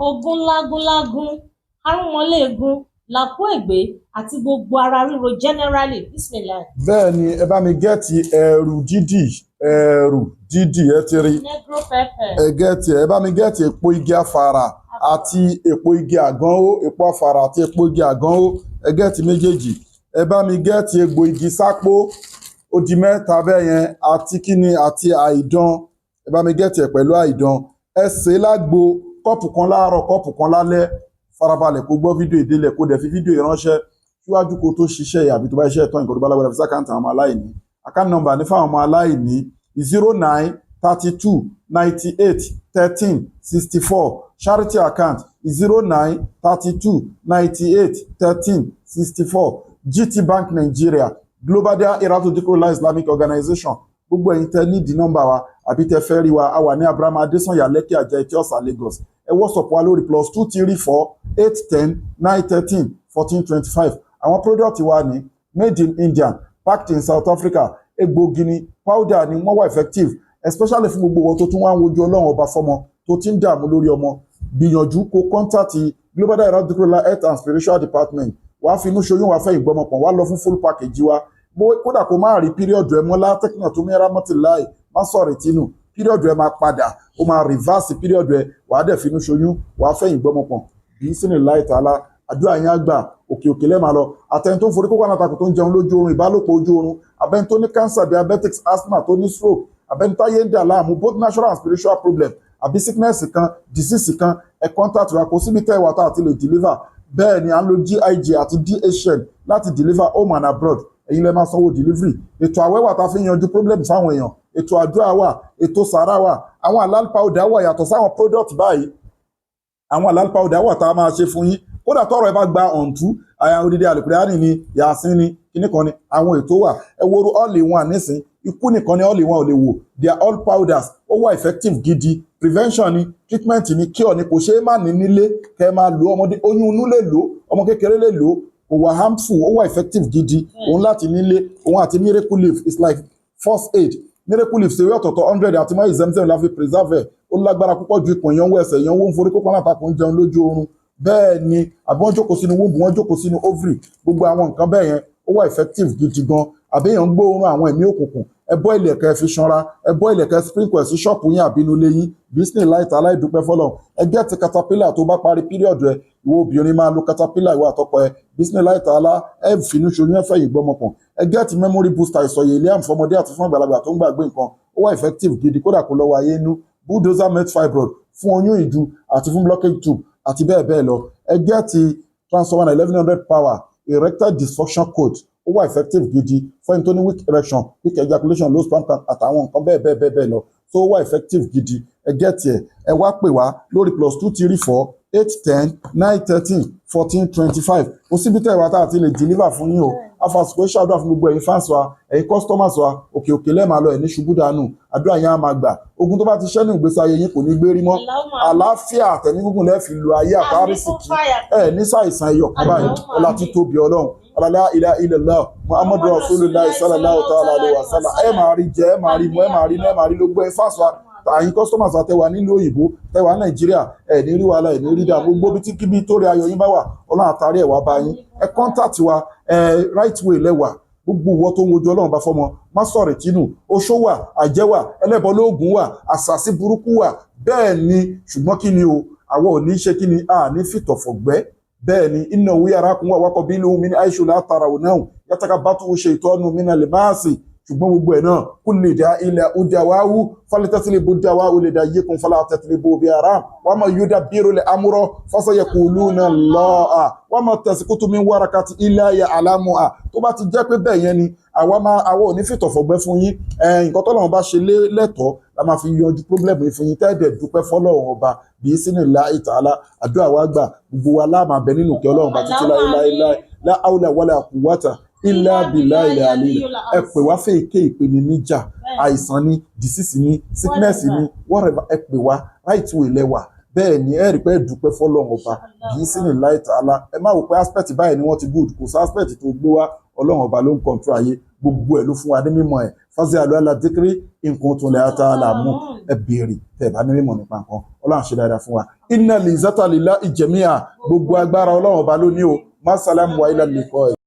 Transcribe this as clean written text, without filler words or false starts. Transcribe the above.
Ogun lágúnlágún, arúnmọléegun, làkúègbé àti gbogbo ara ríro generally, bismillah. Bẹ́ẹ̀ ni, ẹ bá mi get ẹ̀rù dídì, ẹ̀rù dídì, ẹ ti rí. Negro pepper. Ẹ get, ẹ bá mi get èpo igi afàrà àti èpo igi àgánwó, èpo afàrà àti èpo igi àgánwó, ẹ get méjèèjì. Ẹ bá mi get egbò igi sápó, ó di mẹ́ta bẹ́ẹ̀ yẹn. Àti kíni? Àti àìdán. Ẹ bá mi get ẹ̀ pẹ̀lú àìdán. Ẹ sè é lágbo, cup kan láàárọ̀, cup kan lálẹ́. Farabalẹ̀ kó gbọ́ fídíò ìdílẹ̀, kó dẹ̀ fi fídíò ìránṣẹ́ síwájú kó tó ṣiṣẹ́ yìí, àbí tó bá iṣẹ́ tán, nǹkan tó bá lágbára, fi sí account àwọn ọmọ aláìní. Account number ní fáwọn ọmọ aláìní: 0932981364. Charity account: 0932981364. GT Bank Nigeria, Global Dahiratu Dhikrlahi Islamic Organization. Gbogbo ẹ̀yin tẹ́ nídìí nọ́mbà wa àbí tẹ́ fẹ́ rí wa, a wà ní Abraham Adesanya, Lekki Ajah, Etí Ọ̀sà, Lagos. Ẹ WhatsApp wa lórí +2348109131425. Àwọn product wa ní made in India, packed in South Africa. Egbògi ni, powder ni, wọ́n wà effective, especially fún gbogbo wọn tó tún wá ń wojú Ọlọ́run Ọba fọ́mọ, tó ti ń dààmú lórí ọmọ. Gbìyànjú kó contact Global Dahiratu Dhikrlahi Health and Spiritual Department. Wàá fi inú ṣoyún, wàá fẹ́ ìgbọ́mọpọ̀, wàá lọ fún full package wa. Bó kódà kó má rí period ẹ mọ́ látẹ́kìnà tó mẹ́ra mọ́tì láì má sọ̀rọ̀ ìtinú, period ẹ máa padà, ó máa reverse period ẹ. Wàá dẹ̀ finú ṣoyún, wàá fẹ́ ìgbọ́mọpọ̀ bí sínú láì tààlà. Àdúrà yẹn á gbà, òkè òkè lẹ́ẹ̀ máa lọ. Àtẹni tó ń forí kókó alátakò, tó ń jẹun lójú oorun, ìbálòpọ̀ ojú oorun, abẹ́ni tó ní cancer, diabetics, asthma, tó ní stroke, abẹ́ni táyé ń dà láàmú, both natural and spiritual problem, àbí sickness kan, disease kan, ẹ contact wa. Kò síbi tẹ́ ẹ wà tá a ti lè deliver. Bẹ́ẹ̀ ni à ń lo GIG àti DHL láti deliver home and abroad. Ẹ̀yin lẹ máa sanwó delivery. Ètò àwẹ̀ wà tá a fi ń yanjú problem fáwọn èèyàn. Ètò àdúrà wà, ètò sàrà wà, àwọn halal powder wà. Yàtọ̀ sáwọn product báyìí, àwọn halal powder wà tá a máa ṣe fún yín. Kódà tọrọ ẹ bá gba ọ̀ǹtú àyà odidi àlùkùránì ni, yàsín ni, kíní kan ni, àwọn ètò wà. Ẹ wo all in one nísìn, ikú nìkan ni all in one ò lè wò. They are all powders. Ó wà effective gidi. Prevention ni, treatment ni, cure ni. Kò ṣeé má ní nílé kẹ ẹ máa lò. Ọmọdé oyún inú lè lò, ọmọ kékeré lè lò. Kò wà harmful, ó wà effective gidi. Òun láti nílé, òun àti miracle leaf is like first aid. Miracle leaf ṣe wí ọ̀tọ̀ọ̀tọ̀ 100 àti mọ́ ìzẹ́mzẹ́m la fi preserve ẹ̀. Ó lágbára púpọ̀ ju ikùn ìyanwó, ẹsẹ̀ ìyanwó, ń forí kókó látakò, ń jẹun lójú oorun. Bẹ́ẹ̀ ni, àbí wọ́n jókòó sínú womb, wọ́n jókòó sínú ovary, gbogbo àwọn nǹkan bẹ́ẹ̀ yẹn, ó wà effective gidi gan. Àbí èèyàn ń gbóòórùn àwọn ẹ̀mí òkùnkùn, ẹ bọ́ ilẹ̀kẹ̀ fi ṣanra, ẹ bọ́ ilẹ̀kẹ̀ sprinkle ẹ̀ sí ṣọ́ọ̀pù yín àbí inú ilé yín. Business láìta aláìdúpẹ́ fọlọ́. Ẹ get caterpillar. Tó bá parí period ẹ, ìwọ obìnrin, máa lo caterpillar, ìwọ àtọkọ ẹ. Business láìta alá, ẹ fínú ṣoyún, ẹ fẹ́ ìgbọ́mọpọ̀n. Ẹ get memory booster, ìsọ̀yè ilé àǹfọmọdé àti fún àgbàlagbà tó ń gbàgbé nǹkan. Ó wà effective gidi, kódà kó lọ́wọ́ ayé inú. Bulldozer melt fibroid fún oyún ìju àti fún blockage tube àti bẹ́ẹ̀ bẹ́ẹ̀ lọ. Ẹ get transformer 1100 power, erectile dysfunction code. Ó wà effective gidi fún ẹni tó ní weak erection, quick ejaculation, low sperm count àtàwọn nǹkan bẹ́ẹ̀ bẹ́ẹ̀ bẹ́ẹ̀ bẹ́ẹ̀ lọ. So ó wà effective gidi. Ẹ get ẹ. Ẹ wá pè wá lórí +2348109131425. Kò síbi tẹ́ ẹ wá tá a ti lè deliver fún yín o. Afasùkò ṣàdúrà fún gbogbo ẹ̀yin fans wa, ẹ̀yin customers wa. Òkè òkè lẹ́ẹ̀ máa lọ, ẹ̀ ní ṣubú dànù. Àdúrà yẹn á máa gbà. Ogun tó bá ti ṣẹ́ ní ìgbésí ayé yín kò ní gbérí mọ́. Àlàáfíà àtẹ̀mí gígùn lẹ́ẹ̀ fi lu ayé, àtàrísìkí ẹ̀ ní ṣàìsàn ẹyọ kan báyìí. Ọlá títóbi Ọlọ́run, la ilaha illallah, Muhammadu Rasulullah sallallahu ta'ala alaihi wa sallam. Ẹ máa rí jẹ, ẹ máa rí mu, ẹ máa rí ẹ máa rí lógbó. Ẹ fans wa, àyín customers wa, tẹwà nílùú òyìnbó, tẹwà Nàìjíríà, ẹ ní rí wàhálà, ẹ ní rí dà. Gbogbo bí tí kíbi tó rí ayọ̀ yín bá wà, Ọlọ́run àtàrí ẹ̀ wá bá yín. Ẹ contact wa. Ẹ right way lẹ́wà. Gbogbo ìwọ tó ń wojú Ọlọ́run bá fọmọ, má sọ̀rọ̀ tínú. Oṣó wà, àjẹ́ wà, ẹlẹ́bọ lóògùn wà, àṣàsí burúkú wà. Bẹ́ẹ̀ ni, ṣùgbọ́n kí ni o? Àwọn ò ní ṣe kí ni, a ní fìtọ̀fọ̀gbẹ́. Bẹ́ẹ̀ ni, innahu yarakum wa qabiluhu min haythu la tarawnahum yatakabbathu shaytanu minal masi. Ṣùgbọ́n gbogbo ẹ̀ náà kú lè dá ilẹ̀ udawahu falitẹ́tìlẹ́bù dáwà ó lè dá yíkun fọlá tẹ́tìlẹ́bù bí ara wọ́n mọ̀ yóò dá bírò lè amúrọ̀ fasayaquluna Allah wọ́n mọ̀ tasqutu min warakati illa ya'lamuha. Tó bá ti jẹ́ pé bẹ́ẹ̀ yẹn ni, àwa máa àwa ò ní fìtọ̀fọ̀gbẹ́ fún yín. Nǹkan tọ́lọ́run bá ṣe lé lẹ́tọ̀ọ́ la máa fi yanjú problem yìí fún yín, tẹ́ẹ̀dẹ̀ dúpẹ́ fọlọ́run Ọba bíi sínú ìlà ìtàlá. Àdúrà wa gbà, gbogbo wa láàmà bẹ nínú kí Ọlọ́run bá títí láéláé. La hawla wala quwwata illa billahi ilẹ̀. Ẹ pè wá fún èké ìpèníjà, àìsàn ni, disease ni, sickness ni, whatever. Ẹ pè wá, right way lẹ́wà. Bẹ́ẹ̀ ni, ẹ rí pé ẹ dúpẹ́ fọlọ́run Ọba bíi sínú ìlà ìtàlá. Ẹ má wò pé aspect báyìí ni wọ́n ti good. Kò sí aspect tó gbé wá. Ọlọ́run Ọba ló ń control ayé, gbogbo ẹ̀ ló fún wa ní mímọ̀ ẹ̀. Fásitì àlọ́ aládékèrè nǹkan tó lè ata àlàmú. Ẹ béèrè tẹ̀ bá ní mímọ̀ nípa nǹkan. Ọlọ́run. Ọlọ́run ṣe dáadáa fún wa. Inna lizata lillahi jami'a, gbogbo agbára Ọlọ́run ọba ló ní o. Masalam wa ila liqa.